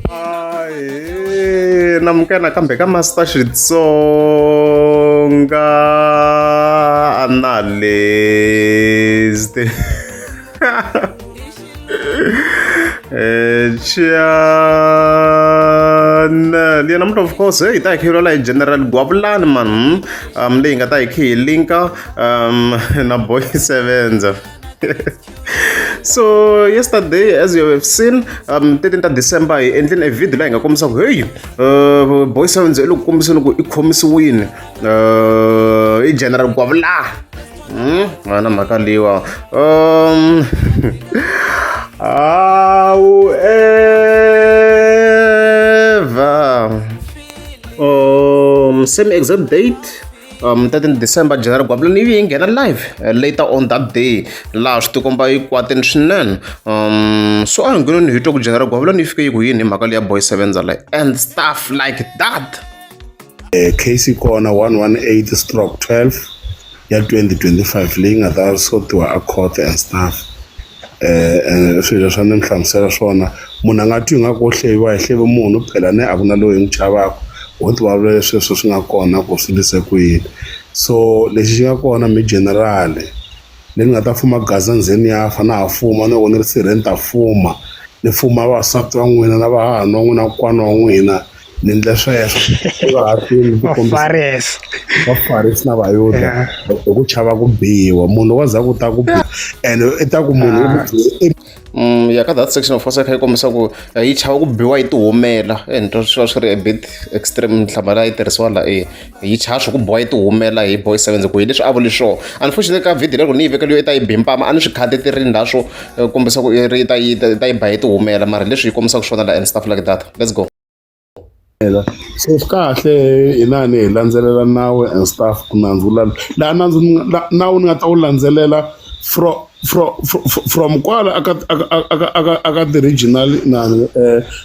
Ahee, namukela nakambe ka Master Xitsonga Analyst. Channel ya namuntlha, of course hi ta hi kha hi hi General Gwavulani man, leyi nga ta hi kha hi linka na Boy Sevenza. So yesterday, as you have seen, 13 ta December, hi endleni a video laha hi nga kombisa ku hey, Boy Sevenza i le ku kombiseni ku i khomisiwini i General Gwavula. Na mhaka leyiwa, however, same exact date, 13 December, General Gwavulani yi nghena live later on that day, laha swi tikomba yi kwateni swinene. So a hi ngheneni hi twa ku General Gwavulani yi fike yi ku yini hi mhaka leya Boy Sevenza like and stuff like that. Case kona 118/12 ya 2025 leyi nga ta sotiwa a court and stuff. Swilo leswi a ni mi hlamusela swona, munhu a nga twi ingaku wo hleviwa. Hi hleve munhu phela, ne a ku na loyi hi n'wi chavaka, ho ti vulavula sweswo swi nga kona ku swi ndlise ku yini. So lexi xi nga kona, mi general leyi ni nga ta fuma Gaza ndzeni ya fa na ha fuma, ni loko ni ri sirheni ta fuma, ni fuma vavasati va n'wina na vahahani wa n'wina, kokwana wa n'wina. Ni endle sweswo. Vafarisi. Vafarisi na Vayuda hi ku chava ku biwa, munhu wa za ku ta ku and i ta ku munhu. Ya ka that section, of course, kha yi kombisa ku yi chava ku biwa yi tihumela, and swi va swi ri a bit extreme. Nhlambala yi tirhisiwa la e yi chava swi ku biwa yi tihumela hi Boy Seven, ku hi leswi a vuli swona. Unfortunately, ka video lero ni yi vekeliwe yi ta yi bimpama, a ni swi khati ti ri ndha swo kombisa ku yi ta yi ta yi ba yi tihumela, mara leswi yi kombisaka swona la and stuff like that. Let's go. So swi kahle inani hi landzelela nawu and stuff, ku nandzu laha nandzu nawu ni nga ta wu landzelela from kwala aka aka aka aka ti-regional nani,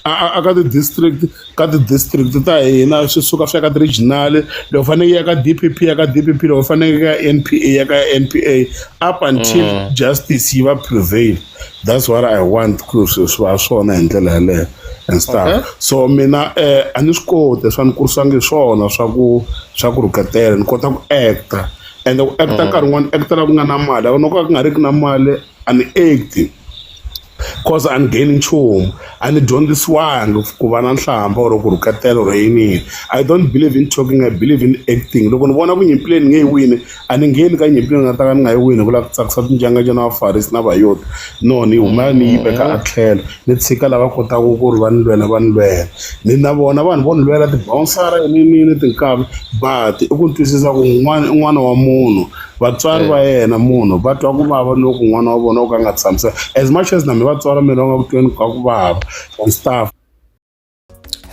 aka ti-district, ka ti-district ta hina, swi suka swi ya ka ti-regional. Loko fanele ya ka DPP, ya ka DPP. Loko fanele ka NPA, ya ka NPA, up until justice yi va prevail. That's what I want ku swi va swona hi ndlela yaleyo and stuff. So mina a ni swi koti swa ni kurisangi swona swa ku rhuketela. Ni kota ku acta, and ku acta nkarhi wun'wani acta la ku nga na mali, loko ku nga ri ki na mali a ni acti, cause a ni gain nchumu. A ni dyondzisiwangi ku va na nhlamba or ku rhuketela or yini. I don't believe in talking, I believe in acting. Loko ni vona ku nyimpi leyi ni nge yi wini, a ni ngheni ka nyimpi leyi nga ta ka ni nga yi wini ku lava ku tsakisa tinjanga na Vafarisi na Vayuda. No, ni huma ni yi veka a tlhelo, ni tshika lava kotaka ku ri va ni lwela, va ni lwela. Ni na vona vanhu vo ni lwela, tibouncera ni tinkavi, but i ku twisisa ku n'wana i n'wana wa munhu, vatswari va yena munhu va twa ku vava loko n'wana wa vona o ka nga tshamiseka, as much as na mi vatswari va mina va nga ku tweni ka ku vava and stuff.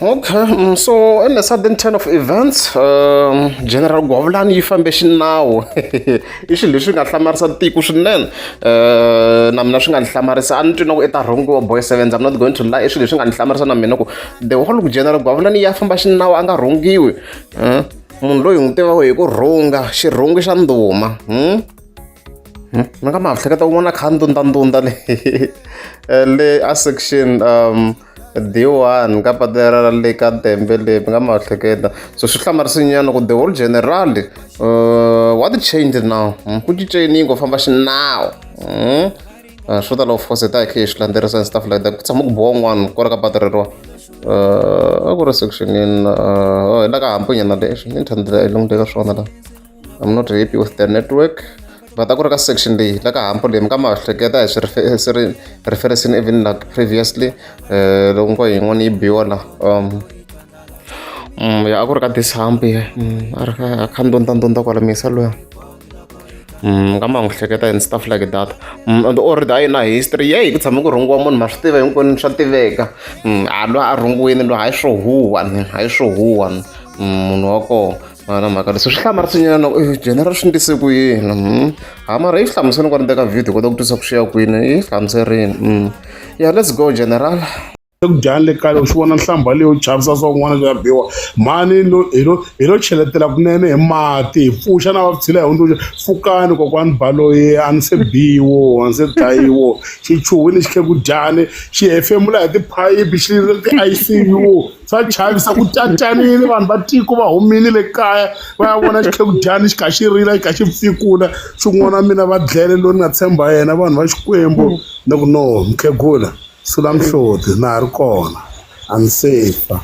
Okay, so in a sudden turn of events, General Gwavulani yi fambe xinawu. I swilo leswi nga hlamarisa tiko swinene. Na mina swi nga ni hlamarisa. A ni twi na ku i ta rhungiwa Boy Sevens, I'm not going to lie. I swilo leswi nga ni hlamarisa na mina ku the whole General Gwavulani ya famba xinawu, a nga rhungiwi. Munhu loyi hi n'wi tivaka hi ku rhunga, xirhungi xa ndhuma. Mi nga ma hleketa un'wana a kha a ndundandunda le le a section D1 ka patu ra le ka Dembe le, mi nga ma hleketa. So swi hlamarisinyana ku the whole general, what changed now? Ku cinceni ngo famba xinawu? Swo tala, of course, hi ta hi kha hi swi landzelerisa and stuff like that. Ku tshama ku biwa un'wana kwala ka patu reriwa, a ku ri section in hi la ka hampunyana lexi ni thandela lomu le ka swona la. I'm not happy with the network, but a ku ri ka section leyi la ka hampo leyi, mi nga ma hleketa hi swi swi ri referencing even like previously, loko ngo yin'wana yi biwa la, ya a ku ri ka this hump ya, a ri a kha ndondandonda kwala misa luya. Nga ma n'wi hleketa and stuff like that. And already a yi na history yeyi ku tshame ku rhungiwa munhu, ma swi tiva hinkwenu, swa tiveka. A loyi a rhungiwini loyi, hayi swo huwa ni hayi swo huwa ni munhu wa kona na mhaka leswi swi hlamarisinyana ku general swi ndlise ku yini. Ha mara yi swi hlamuseni kwale ka video, kota ku twisa ku swi ya kwini, yi hlamuserini. Yeah, let's go, General. Ku dyani le kaya loko xi vona nhlambha leyo chavisa swa kun'wana swi ya biwa mhani hi lo hi lo cheletela kunene hi mati hi pfuxa na va tshila hi hundzuxa pfukani kokwani baloyi a ni se biwo a ni se dlayiwo xi chuhwile xi khe ku dyani xi hefemula hi tiphayiphi xi ri ti-I_C_U swa chavisa ku cacanile vanhu va tiko va humile le kaya va ya vona xi khe ku dyani xi kha xi rila xi kha xi pfikula xin'wana mina va dlele loyi ni nga tshemba yena vanhu va Xikwembu ni ku no mukhegula. Sula mihloti, na ha ri kona. A ni se fa.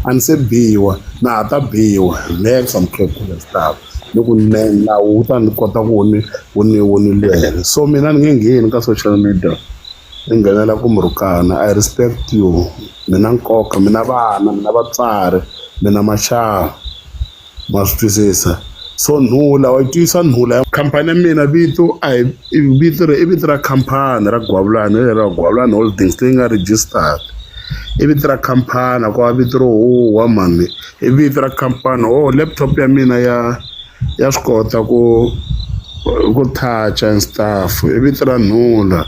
A ni se biwa. Na ha ta biwa. Relax mukhegula stop. Ni ku nawu wu ta ni kota ku wu ni wu ni wu ni lwela. So mina ni nge ngheni ka social media ni nghenela ku mi rhukana. I respect you. Mi na nkoka, mi na vana, mi na vatswari, mi na maxaka. Ma swi twisisa? So nhula wa yi twisisa nhula ya khampani ya mina vito a hi vito ri i vito ra khampani ra Gwavulani hi lera Gwavulani Holdings leyi nga registered i vito ra khampani a ko va vito ro huhwa mhani i vito ra khampani oh laptop ya mina ya ya swi kota ku ku touch and stuff i vito ra nhula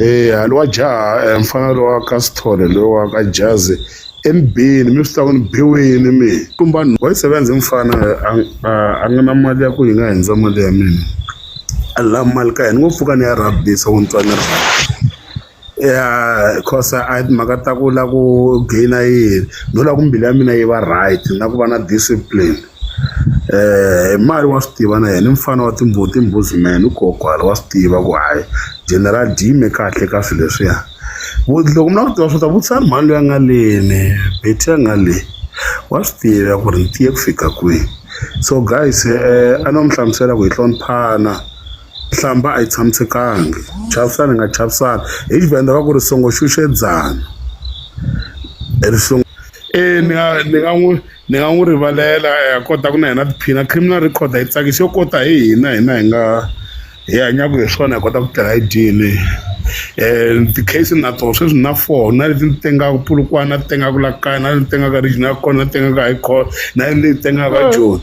eya lowa jaha mfana lowa ka Sithole lowa ka Jazi Embini mi swi tiva ku ni biwile mi tlumba wa yi sevenza mfana a nga na mali ya ku yi nga hundza mali ya mina a lava mali ka yena ngo pfuka ni ya rhabisa ku ni twa ni ri ya cause a hi timhaka ta ku lava ku gain-a yini no lava ku mbilu ya mina yi va right na ku va na discipline hi mali wa swi tiva na yena i mufana wa timbuti i mbuzi man i kokwala wa swi tiva ku hayi general dyi yime kahle ka swilo leswiya. Loko mi lava ku tiva swo tala vutisani mhani loyi a nga leni Betty a nga le wa swi tiva ku ri ni tiye ku fika kwihi so guys a no mi hlamusela ku hi hloniphana nhlamba a yi tshamisekangi chavisana hi nga chavisani hi Xivenda va ku ri songo xuxedzana e ni nga ni nga n'wi ni nga n'wi rivalela a kota ku na yena tiphina criminal record a yi tsakisi yo kota hi hina hina hi nga hi hanyaka hi swona hi kota ku tirha hi dyini um ti-case na tona sweswi na four na leti ni tengaka Polokwane na ti tengaka la kaya na leti tengaka regional court na tengaka high court na leti tengaka Joni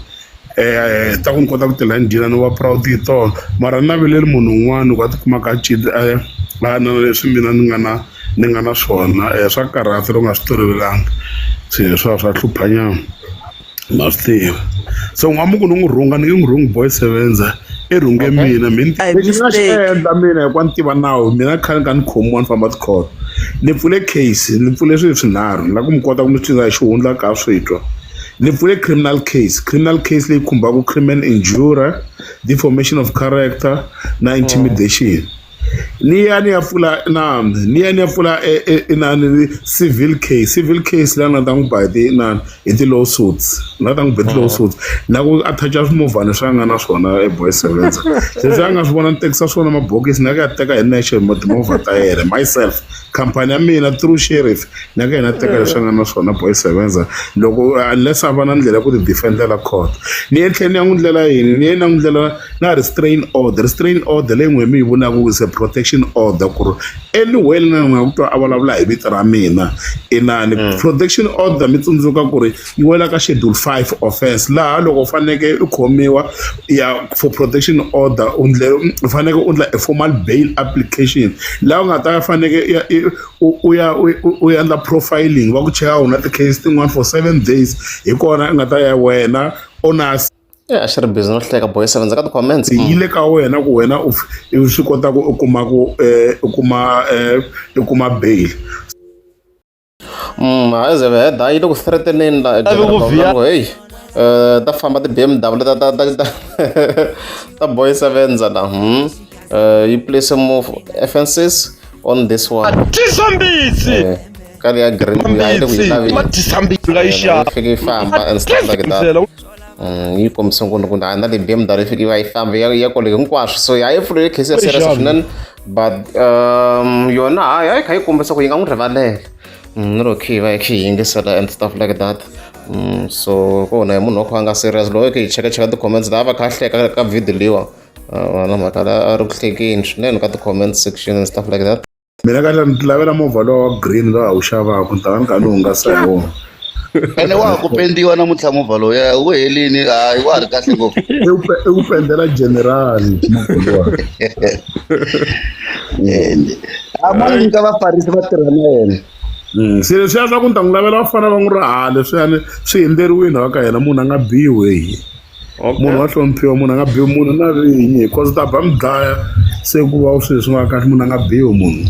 um ta ku ni kota ku tirha ni dyina ni va proud hi tona mara ni na vileli munhu un'wana loko a tikuma ka a a na leswi mina ni nga na ni nga na swona swa karhata loko u nga swi tolovelanga se swa hlupha nyana. Ma swi tiva so n'wamuku ni n'wi rhunga ni nge n'wi rhungi boy sevenza i rhunge mina mi A hi lexi ni nga xi mistake. endla mina hikuva ni tiva nawu mina khale ka ni khomiwa ni famba tikhoto ni pfule case ni pfule swilo swinharhu ni lava ku mi kota ku mi swi hi xihundla ka swi twa ni pfule criminal case criminal case leyi khumbaka criminal injury deformation of character na intimidation ni ya ni ya pfula na ni ya ni ya pfula e, e, inani civil case civil case laha ni nga ta n'wi ba hi ti inani hi ti-lawsuits ni nga ta n'wi ba hi ti-lawsuits na ku attacha swimovhana leswi a nga na swona eboy sevenza leswi a nga swi vona ni tekisa swona mabokisi ni ya ku ya teka hi nexe timovha ta yena myself khampani ya mina through sheriff ni ya ka yena teka leswi a nga na swona boy sevenza loko unless a va na ndlela ya ku ti defendela court ni ye tlhela ni ya n'wi ndlela yini ni ye ni ya n'wi ndlela na restrain order restrain order leyi n'we mi yi vonaka is a protection order ku ri anywhere na n'we ku twa a vulavula hi vito ra mina inani protection order mi tsundzuka ku ri yi wela ka schedule 5 offense laha loko u faneke u khomiwa ya for protection order u ndle u faneke u ndla a formal bail application laha u nga ta faneke u ya u ya endla profiling va ku cheka u na ti-case tin'wana for 7 days hi kona u nga ta ya wena onus a xi ri busy no hleka boy seven ka ti-comments yi le ka wena ku wena u u swi kota ku u kuma ku u kuma u kuma bail. As a head yi le ku threateneni la Lavi ku vhiya. Hey ta famba ti-BMW ta boy sevenza la yi place more offenses on this one. Dyisa mbitsi. Ka leya green ya yi le ku yi laveni. Ma dyisa mbitsi nga yi xava. Yi fike yi famba and stuff like that. Yi kombisa ku ku na le BMW yi fike yi va yi famba ya kwale hinkwaswo so ya yi pfulele case ya serious swinene but yona hayi a yi kha yi kombisa ku yi nga n'wi rivalela ni ri okay va yi kha yi yingisela and stuff like that. So kona hi munhu wa kha a nga serious loko yi kha yi cheka cheka ti-comments laha va kha a hleka ka video leyiwa na mhaka la a ri ku hlekeni swinene ka ti-comment section and stuff like that. Mina kahle ni ti lavela movha lowa wa green lowa wu xavaka ni ta va ni kha ni hungasa hi wona. Ene wa ha ku pendiwa namuntlha movha lowu ya wu helini hayi wa ha ri kahle ngopfu. I ku pendela general movha luwa. A mani nyika vafarisi va tirha na yena. Se leswiya swa ku ni ta n'wi lavela vafana va n'wi raha leswiyani swi hundzeriwile va ka hina munhu a nga biwi hi munhu wa hloniphiwa munhu a nga biwi munhu na vinyi because ta ba mi dlaya se ku va swilo leswi nga kahle munhu a nga biwi munhu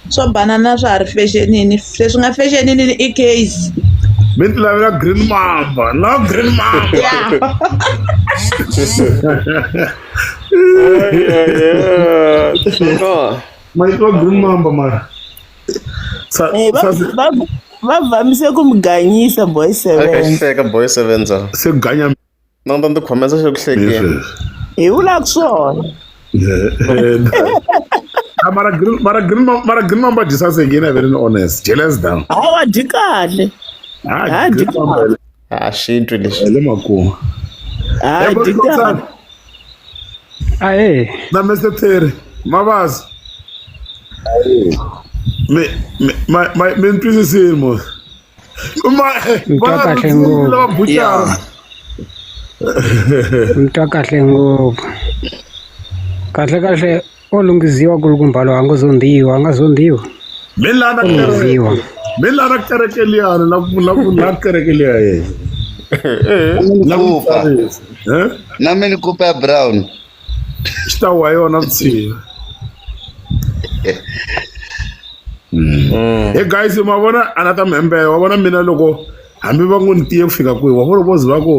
swo banana swa ha ri fexenini leswi nga fexenini i case mi ti lavela green mamba na green mamba ma yi tiva green mamba mara Va vamise ku mi ganyisa boy seven hleka boy seven za se ganya na ndzi khomesa xa ku hlekeni hi vulaka swona mara green mara green mara green mamba dyisa sekeni very honest jealous down hawa dyi kahle ha dyi kahle a xi twi lexi le makumu ha dyi kahle ae na Mr Terry Mavazi mi mi ma mi ni twisisile mo ma Ni twa kahle ngopfu. lava buchara Ni twa kahle ngopfu kahle kahle o lunghiziwa kulukumba lo a ngo zondiwa a nga zondiwa mi lana o lunghiziwa mi lana kereke liyani la ku la ku la kereke liya yena Na la ku Cooper. tsarisa eh Na Mini Cooper ya brown. xi ta wa yona vutshila hey guys ma vona a na ta mi hembela wa vona mina loko hambi va ngo ni tiye ku fika kwihi wa vona vo ze va ku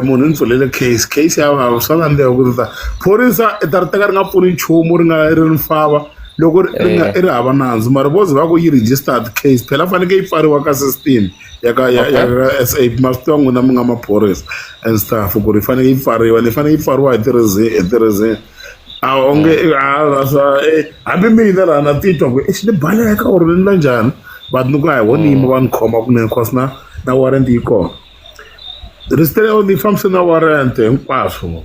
munhu ni pfulele case case ya vava swa nandziha ku ta phorisa i ta ri teka ri nga pfuni nchumu ri nga ri ni fava loko ri nga i ri hava nandzu mara vo ze va ku yi registered case phela faneke yi pfariwa ka system ya ka ya ya ka SAP ma swi tiva n'wina mi nga maphorisa and stuff ku ri faneke yi pfariwa ni faneke yi pfariwa hi ti-reason hi ti-reason a onge a swa hambi mina laha na titwa ku exi ni baleka or ni endla njhani but ni ku a hi wo ni yima va ni khoma kunene cause na na warrant yi kona restraining order yi fambisana na warrant hinkwaswo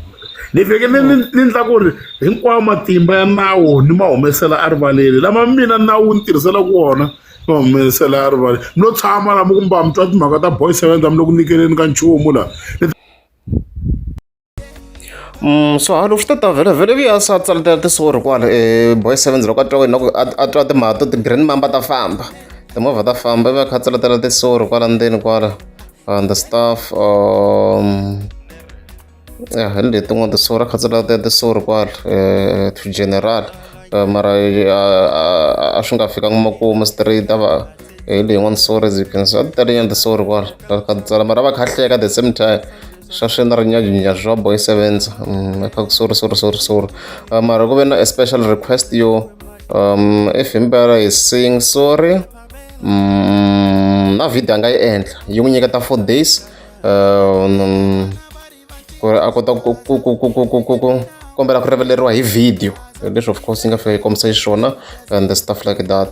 ni fike ni ni ni endla ku ri hinkwawo matimba ya nawu ni ma humesela erivaleni lama mina nawu ni tirhiselaka wona ma humesela erivaleni no tshama la mi kumba mi twa timhaka ta boy seven ta mi le ku nyikeleni ka nchumu la So halo swi ta ta vhele vhele vuya sa tsaletela tisori kwala boy seven loko a twa wena ku a twa timhaka to ti-green mamba ta famba timovha ta famba ivi a kha a tsaletela tisori kwala ndzeni kwala and the stuff ya hi letin'wana tisori a kha tsaletela tisori kwala to general mara a swi nga fikanga makumu straight a va hi leyin'wana sorry as you can see a ti talenyana tisori kwala a kha ti tsala mara a va kha hleka at the same time swa swi na rinyajinya swa boy sevens kha ku sorry sorry sorry sorry mara ku ve na a special request yo if himpela is saying sorry na video a nga yi endla yi n'wi nyiketa 4 days ku ri a kota ku ku ku ku ku ku ku ku kombela ku rivaleriwa hi video leswi of course yi nga fika yi kombisa xiswona and the stuff like that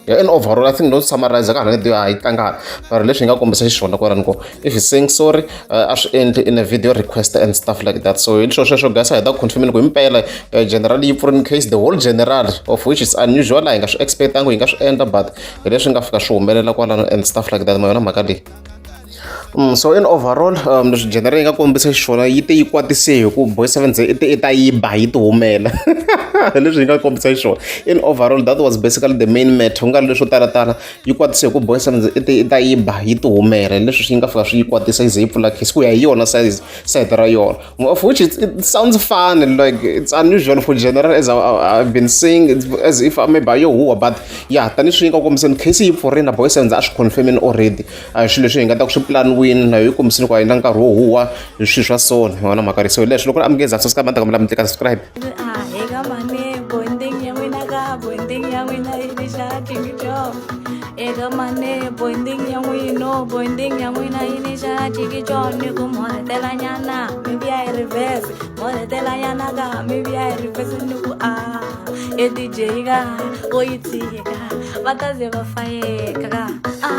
yeah, in overall I think no summarize ka hala ni a yi tlanga mara leswi hi nga kombisa xiswona kwalani ko if he's saying sorry a swi endli in a video request and stuff like that so hi leswo sweswo guys a hi ta confirmeni ku himpela general yi pfurini case the whole general of which is unusual a hi nga swi expectangi hi nga swi endla but hi leswi nga fika swi humelela kwalano and stuff like that ma yona mhaka leyi so in overall leswi general yi nga kombisa xiswona yi te yi kwatise hi ku boy seven i te i ta yi ba yi ti humela leswi yi nga kombisa xiswona in overall that was basically the main matter ku nga ri leswo talatala yi kwatise hi ku boy seven i te i ta yi ba yi ti humela leswi swi nga fika swi yi kwatisa yi ze yi pfula case ku ya hi yona size side ra yona of which it sounds fun like it's unusual for general as I've been saying it's as if maybe yo huwa but yeah tani swi nga kombiseni case yi pfurini na boy seven a swi confirmini already a hi swilo leswi hi nga ta ku swi planiwini na yi kombisini ku a yi na nkarhi wo huwa hi swilo swa sona hi yona mhaka leyi so leswi loko ri amukeza subscribe ma ta kombela mi tlika subscribe eka mane bonding ya n'wina ka bonding ya n'wina yi ni xa jingijo eka mane bonding ya n'wino bonding ya n'wina yi ni xa jingijo ni ku moretela nyana mi vuya hi reverse moretela nyana ka mi vuya hi reverse ni ku a e DJ ka o yi tshika va ta ze va fayeka ka a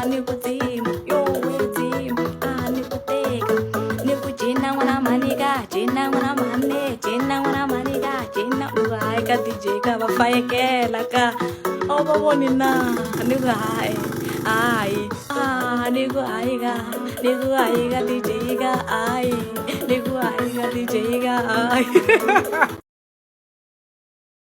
ni ku dzima yo we dzima a ni ku teka ni ku cina n'wana manika cina n'wana mane cina n'wana manika cina ni ku hayi ka DJ ka va fayekela ka a va voni na ni ku hayi hayi a ni ku hayi ka ni ku hayi ka DJ ka hayi ni ku hayi ka DJ ka hayi.